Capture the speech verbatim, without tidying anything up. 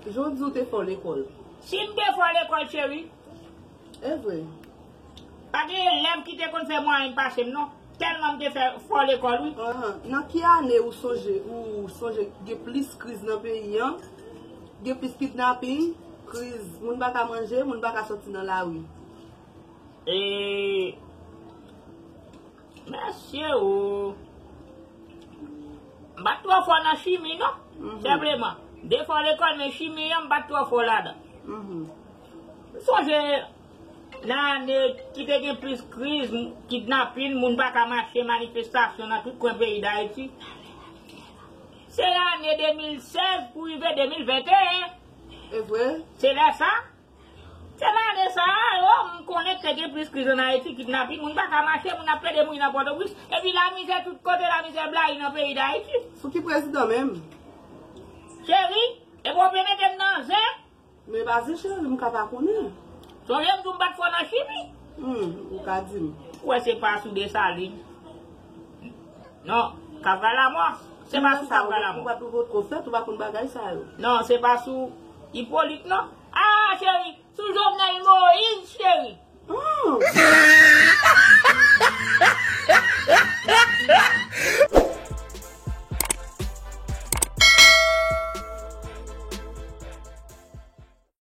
Jodi w te fò lekòl. Si m te fò lekòl, cheri, E vre. Pa gen elèv ki te konn fè mwayèn pase m, non. Tèlman m te fè fò lekòl, wi. Ahan. Nan ki ane ou sonje, ou sonje gen plis kriz nan peyi an? Gen plis kidnaping, kriz, moun pa ka manje, moun pa ka soti nan lari. E mesye o. M pa t twò fò nan chimi, non. Senpleman. M te fò lekòl, men chimi an, m pa t twò fò ladan. M sonje nan ane ki te gen plis kriz, kidnapin, moun pa ka mache, manifestasyon nan tout kwen peyi Dayiti. Se ane de mil sèz pou rive de mil venteyen. E vre? Se lè sa. Se nan ane sa a, yo, m konnen ke te gen plis kriz an Ayiti, kidnapin, moun pa ka mache, moun ap plede mouri nan Pòtoprens, epi lamizè tout kote, lamizè blayi nan peyi Dayiti. Sou ki prezidan menm? Cheri, epi w pe mete m nan zen. Men pa zen cheri, m ka pa konnen. Sonje m di w m pa t fò nan chimi. Hmm, ou ka di m. Ou wè se pa sou Desalin. Non, Kavralamò. Se pa sou Kavralamò. Ou pa t poko fèt, ou pa konn bagay sa yo. Non, se pa sou Ipolit, non. Ah, cheri, sou Jovenel Moïse, cheri. Hmm.